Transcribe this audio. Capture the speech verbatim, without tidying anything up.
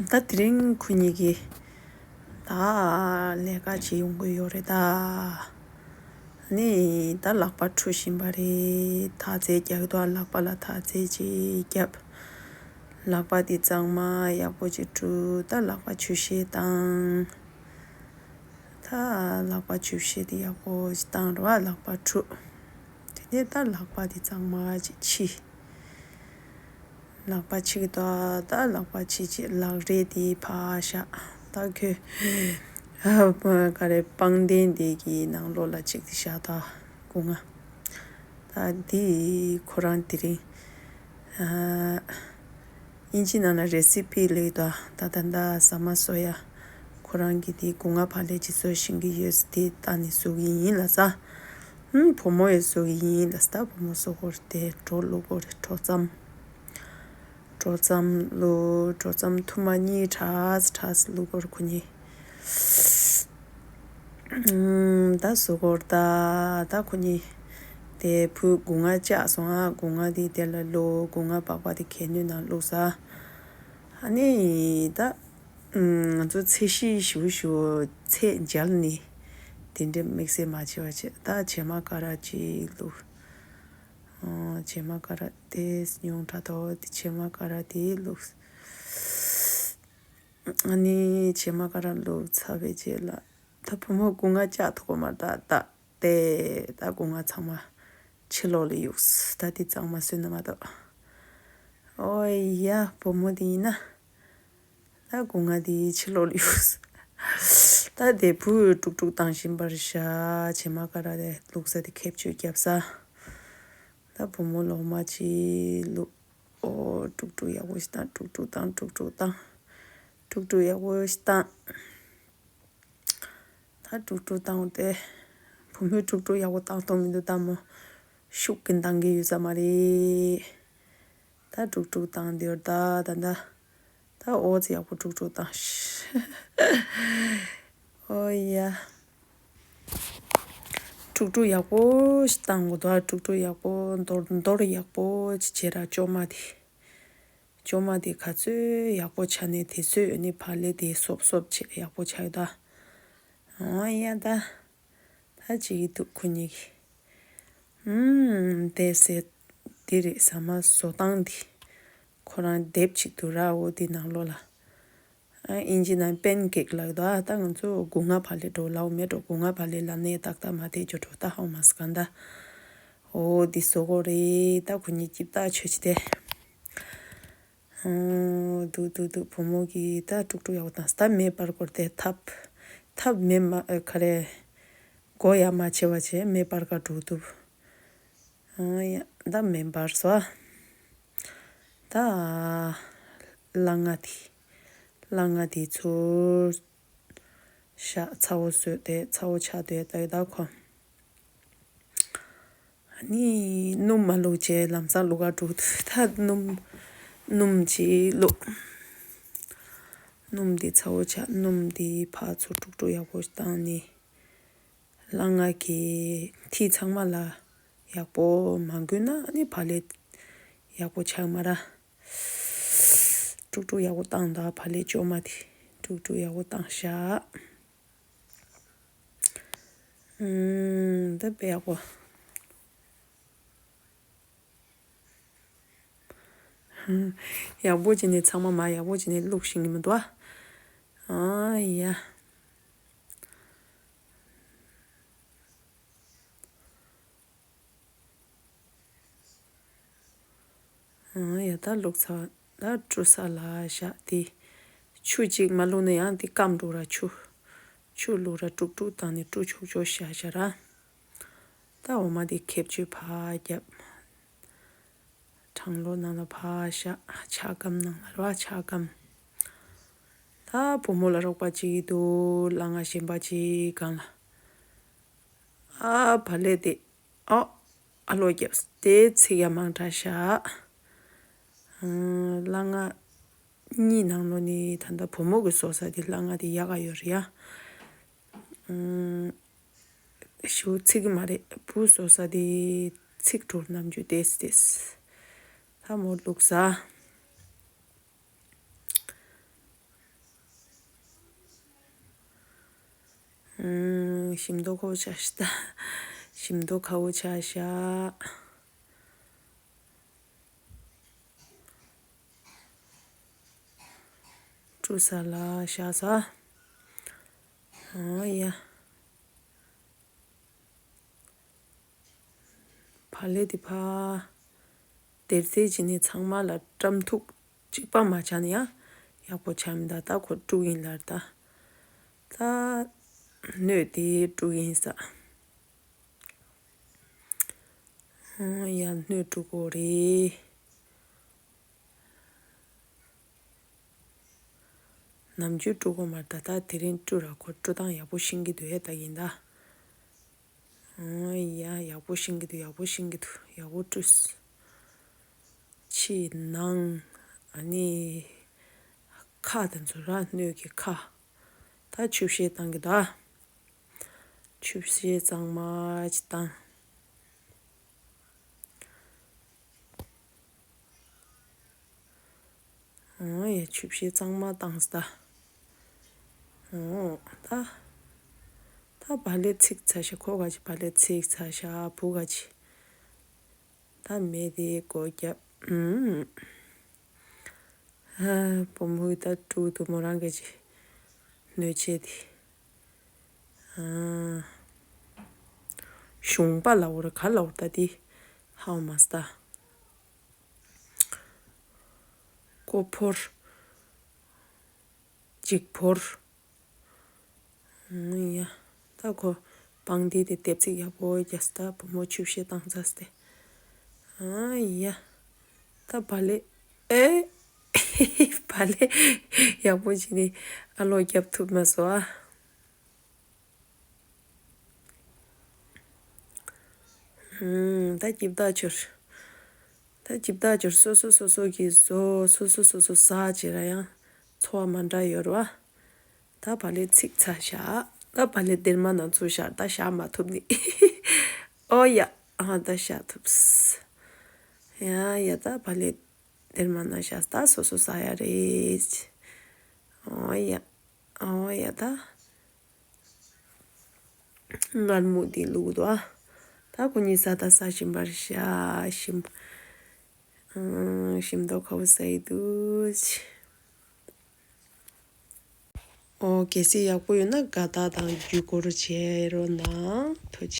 ད་དེ་རིང་ཁོ་གཉིས་ཀྱིས་ད་ལས་ཀ་བྱེད་ཡོང་གི་ཡོད་རེད་ད། ནི་ད་ལག་པ་འཁྲུ་བཞིན་པ་རེད། ད་རྫས་རྒྱག་དུས་ལག་པ་ལ་ད་རྫས་ཅིག་བརྒྱབ། ལག་པ་དེ་གཙང་མ་ཡག་པོ་ཅིག་བཀྲུ། ད་ལག་པ་ཆུ་ཤེལ་བཏང་། ད་ལག་པ་ཆུ་ཤེལ་དེ་ཡག་པོ་ཅིག་བཏང་ར་བ། ལག་པ་འཁྲུ། དེ་ནས་ད་ལག་པ་དེ་གཙང་མ་ཅིག་ཕྱིས། ལག་པ་ཕྱིས་ཀྱི་འདུག་ད་ལག་པ་ཕྱིས་བྱས་ལག་རས་དེ་ཕར་བཞག་ད་ཁོས་ག་རེ་པང་གདན་དེ་གི་ནང་ལོགས་ལ་གཅིག་དེ་བཞག་ད་སྒོ་ང་། ད་འདི་ཁོ་རང་དེ་རིང་ཨ། དབྱིན་ཇི་ནང་ན་རེ་སི་པི་ལབ་ཀྱི་འདུག་ད་ད་ད་ཟ་མ་བཟོ་ཡ། ཁོ་རང་གིས་དེ་སྒོ་ང་ཕར་ལས་ཅིག་བཟོ་ཤེས་ཀྱི་ཡོད་ཟེར་དེ་ལྟ་ནས་བཟོ་གི་ཡིན་ལབ་ས། ཧུམ། བུ་མོ་ཡིས་བཟོ་གི་ཡིན་ལབ་ས། ད་བུ་མོ་བཟོ་དགོས་རེད་དེ། གྲོ་བླུག་དགོས་རེད། གྲོ་རྩམ། གྲོ་རྩམ་བླུག་གྲོ་རྩམ་ཐུར་མ་གཉིས་ཕྲ་ཕྲ་བླུག་དགོས་རེད་ཁོ་གཉིས། ཨུམ། ད་བཟོ་དགོས་རེད་ད། ད་ཁོ་གཉིས་དེ་བུ་སྒོ་ང་བཅག་སོང་ཨ། སྒོ་ང་དེ་དེ་ལ་བླུག་སྒོ་ང་པགས་པ་དེ་གད་སྣོད་ནང་བླུགས་ས། ཨ་ནི་ད། ང་ཚོ་ཚད་གཞི་ཞུ་ཞུ་ཚད་འཇལ་ནི་དེ་འདྲའི་དམིགས་བསལ་མ་བྱས་པ་བྱས། ད་བྱེ་མ་ཀ་ར་ཅིག་བླུགས། ཨ། བྱེ་མ་ཀ་ར་དེ་ཉུང་དྲགས་འདུག་དེ་བྱེ་མ་ཀ་ར་དེ་བླུགས། ཨ་ནི་བྱེ་མ་ཀ་ར་བླུགས་ཚར་བའི་རྗེས་ལ་ད་བུ་མོ་སྒོ་ང་བཅག་ཐུབ་ཀྱི་མ་རེད་ད། ད་དེ་ད་སྒོ་ང་ཚང་མ་ཕྱི་ལོགས་ལ་གཡུགས། ད་དེ་གཙང་མ་བཟོས་ན་མ་གཏོགས། ཨོ་ཡ། བུ་མོ་དེ་ཡིན་ན། ད་སྒོ་ང་དེ་ཕྱི་ལོགས་ལ་གཡུགས། ད་དེ་བུས་དཀྲུག་དཀྲུག་བཏང་བཞིན་པར་བཞག་བྱེ་མ་ཀ་ར་དེ་བླུགས་ས་དེ་ཁེབས་ཆུས་བརྒྱབ་ས། ད་བུ་མོ་ལོག་མ་ཅིག་བླུགས། ཨོ། དཀྲུག་དཀྲུག་ཡག་པོ་ཞིག་བཏང་། དཀྲུག་དཀྲུག་བཏང་། དཀྲུག་དཀྲུག་བཏང་། དཀྲུག་དཀྲུག་ཡག་པོ་ཞིག་བཏང་། ད་དཀྲུག་དཀྲུག་བཏང་སྟེ། བུ་མོས་དཀྲུག་དཀྲུག་ཡག་པོ་བཏང་གཏོང་མི་འདུག་ད་མོ་ཤུགས་ཀྱིས་འདང་གི་ཡོད་ས་མ་རེད། ད་དཀྲུག་དཀྲུག་བཏང་དེར་ད་ད་ད། ད་ཨོ་ཙི་ཡག་པོ་དཀྲུག་དཀྲུག་བཏང་། ཨོ་ཡ། དཀྲུག་དཀྲུག་ཡག་པོ་ཞིག་བཏང་དགོས་འདུག་དཀྲུག་དཀྲུག་ཡག་པོ་མདོར་མདོར་ཡག་པོ་ཅིག་བྱས་ར་ཅོ་མ་དེ། ཅོ་མ་དེ་ག་ཚོད་ཡག་པོ་ཆགས་ནས་དེ་ཚོད་ནི་ཕར་ལས་དེ་སོབ་སོབ་བྱས་ཡག་པོ་ཆགས་ཡོད་ད། ཨོ་ཡ་ད། ད་ཅིག་འདུག་ཁོ་གཉིས་ཀྱིས། ཨུམ། དེ་ཟེར། འདི་རེད། ཟ་མ་བཟོ་སྟངས་འདི། ཁོ་རང་དེབ་ཅིག་འདུག་ར་འོ་དེ་ནང་ལོགས་ལ། ཨ། དབྱིན་ཇི་ནང་པན་ཀེག་ལབ་འདུག་ཨ། ད་ང་ཚོ་སྒོ་ང་ཕར་ལས་འགྲོ་ལབ་མེད་འགྲོ། སྒོ་ང་ཕར་ལས་ལབ་ནས་ཏག་ཏག་མ་དེ་འགྲོ་འགྲོ་ད་ཧོ་མ་སི་ག་འདྲ། འོ་འདི་བཟོ་དགོས་རེད། ད་ཁོ་གཉིས་ཀྱིས་ད་ཆོས་ཅི་དེ། ཨོ། འདུག་འདུག་འདུག་བུ་མོ་གིས་ད་དཀྲུག་དཀྲུག་ཡག་པོ་བཏང་། ད་མེ་སྤར་དགོས་རེད་དེ། ཐབ། ཐབ་མེ་མ་ག་རེ། སྒོ་ཡར་མ་ཕྱེ་བ་བྱས་མེ་སྤར་ག་འགྲོ་ཐུབ། ཨོ་ཡ། ད་མེ་འབར་སོང་ཨ། ད་སླ་ང་དེ། སླ་ང་དེ་ཚུར་བཞག་ཚ་བོ་བཟོས་ཏེ་ཚ་བོ་ཆགས་དེ་ད་ད་ཁོ། ཨ་ནི་སྣུམ་མ་བླུགས་བྱས་ལམ་སང་བླུགས་ག་འགྲོ་དུས་ད་སྣུམ། སྣུམ་ཅིག་བླུགས། སྣུམ་དེ་ཚ་བོ་ཆགས། སྣུམ་དེ་ཕར་ཚུར་དཀྲུག་དཀྲུག་ཡག་པོ་བཏང་ནས། སླ་ང་གི་མཐིལ་ཚང་མ་ལ་ཡག་པོ་མ་འགུལ་ན་ཨ་ནི་ཕར་ལས་ཡག་པོ་ཆགས་མ་ར། དཀྲུག་དཀྲུག་ཡག་པོ་བཏང་། ད་ཕར་ལས་ཅོ་མ་དེ་དཀྲུག་དཀྲུག་ཡག་པོ་བཏང་ཤག་ཨུམ། ད་དཔེ་ཡག་པོ། ཡག་པོ་བྱས་ནས་ཚང་མ་མར་ཡག་པོ་བྱས་ནས་བླུགས་ཤེས་ཀྱི་མི་འདུག་ཨ། ཨ་ཡ། ཨ་ཡ། ད་བླུགས་ཚར། ད་བཀྲུ་ས་ལ་བཞག་དེ། ཆུ་གཅིག་མ་བླུགས་ན་ཡང་དེ་སྐམ་འགྲོ་ར། ཆུ། ཆུ་བླུགས་ར་དཀྲུག་དཀྲུག་བཏང་ནས་བཀྲུ་ཆོག་ཆོག་བཞག་བཞག་ར། ད་འོ་མ་དེ་ཁེབས་ཆུས་ཕར་བརྒྱབ། གྲང་ལོ་ནང་ལ་ཕར་བཞག་ཆ་སྒམ་ནང་ལ་ར། ཆ་སྒམ། ད་བུ་མོ་ལ་རོགས་པ་གཅིག་འདུག་སླ་ང་གཞན་པ་གཅིག་སྒང་ལ། ཨ་བ་ལས་དེ། ཨོ། ཨ་ལོ་རྒྱབ་དེ་ཚིག་ཡ་མང་དྲགས་ཤག་ཨ། སླ་ང་གཉིས་ནང་ལོ་ནི་ད་ལྟ་བུ་མོ་གི་བཟོ་ས་དེ་སླ་ང་དེ་ཡག་ག་ཡོད་རེད་ཡ། ཨ། ཞུ་ཚིག་གི་མ་རེད། བུ་བཟོ་ས་དེ་ཚིག་འགྲོ་ནམ་རྒྱུ་ཏེས་ཏེས། ད་མོ་བླུགས་ས། ཞིམ་མདོག་ཁ་པོ་ཆགས་ཤག་ཞིམ་མདོག་ཁ་པོ་ཆགས་ཤག་བཀྲུ་ས་ལ་བཞག་ས། ཨ་ཡ། བག་ལེབ་དེ་ཕར་སྡེར་རྩེ་བྱས་ནས་ཚང་མ་ལ་བཀྲམ་ཐུག་གཅིག་པ་མ་ཆགས་ན་ཡང་ཡག་པོ་ཆགས་མི་འདུག་ད་ཁོ་བཀྲུ་ཡིན་ལབ་ད། ད་སྣོད་དེ་བཀྲུ་ཡིན་ས། ཡང་སྣོད་བཀྲུ་དགོས་རེད། ནམ་རྒྱུན་བཀྲུ་དགོས་མ་རེད་ད། ད་དེ་རིང་བཀྲུ་ར་ཁོ་བཀྲུ་སྟངས་ཡག་པོ་ཤེས་ཀྱི་འདུག་ཨེ་ད་ཡིན་ད། ཨང་ཡ་ཡག་པོ་ཤེས་ཀྱི་འདུག་ཡག་པོ་ཤེས་ཀྱི་འདུག་ཡག་པོ་བཀྲུས། ཕྱི་ནང་ཨ་ནི་ཁ་དེ་ཚོ་ར་སྣོད་ཀྱི་ཁ། ད་ཆུ་བཤལ་བཏང་གི་ད། ཆུ་བཤལ་གཙང་མ་ཅིག་བཏང་། ཨང་ཡ་ཆུ་བཤལ་གཙང་མ་བཏང་ས་ད། ཨོ་ད། ད་བག་ལེབ་ཚིག་ཚར་ཤག་ཁོ་ག་ཅི་བག་ལེབ་ཚིག་ཚར་ཤག་བུ་ག་ཅི། ད་མེ་དེ་སྒོ་བརྒྱབ། ཨུམ། ཧ། བུ་མོ་ད་དཀྲུག་འདུག་མོ་རང་གི་ཅི། སྣོད་ཆས་དེ། ཨ། གཞུང་པ་ལ་འོར་ག་ལ་འོར་ད་དེ། ཧའོ་མ་སྟ། ཀོ་ཕོར། གཅིག་ཕོར། ཨང་ཡ། ད་ཁོ་པང་འདི་དེ་ལྟེབ་ཚིག་ཡག་པོ་རྒྱག་སྟ་བུ་མོ་ཆུ་བཤལ་བཏང་ཚར་སྟེ། ཨང་ཡ། ད་བག་ལེབ། ཨེ། བག་ལེབ་ཡག་པོ་བྱས་ནས་ཨ་ལོ་རྒྱབ་ཐུབ་མ་སོང་ཨ། ཨང་། ད་སྐྱིབ་བདག་ཆོར། ད་སྐྱིབ་བདག་ཆོར་སོ་སོ་སོ་སོ་གིས་བཟོ་སོ་སོ་སོ་སོ་ཟ་བྱེད་ར་ཡང་འཚོ་བ་མ་འདྲ་ཡོད་རེད་བ། ད་བག་ལེབ་ཚིག་ཚར་ཤག་ད་བག་ལེབ་སྡེར་མ་ནང་ཚུད་ཤག་ད་བཞག་མ་ཐུབ་ནི། ཨོ་ཡ། ཨ་ད་བཞག་ཐུབ། ཡ་ཡ་ད་བག་ལེབ་སྡེར་མ་ནང་བཞག་ད་སོ་སོ་ཟ་ཡ་རེད། ཨོ་ཡ། ཨོ་ཡ་ད། མངར་མོ་འདི་བླུགས་འདུག་ཨ། ད་ཁོ་གཉིས་ཟ་ད་ཟ་བཞིན་པར་བཞག་ཞིམ། ཨང་། ཞིམ་མདོག་ཁ་པོ་ཟ་ཡི་འདུག་ཨོ་གལ་སྲིད་ཡག་པོ་ཡོད་ན་དགའ་རྟགས་དང་བརྒྱུད་སྐུར་བྱེད་རོགས་གནང་། ཐུགས་རྗེ་ཆེ།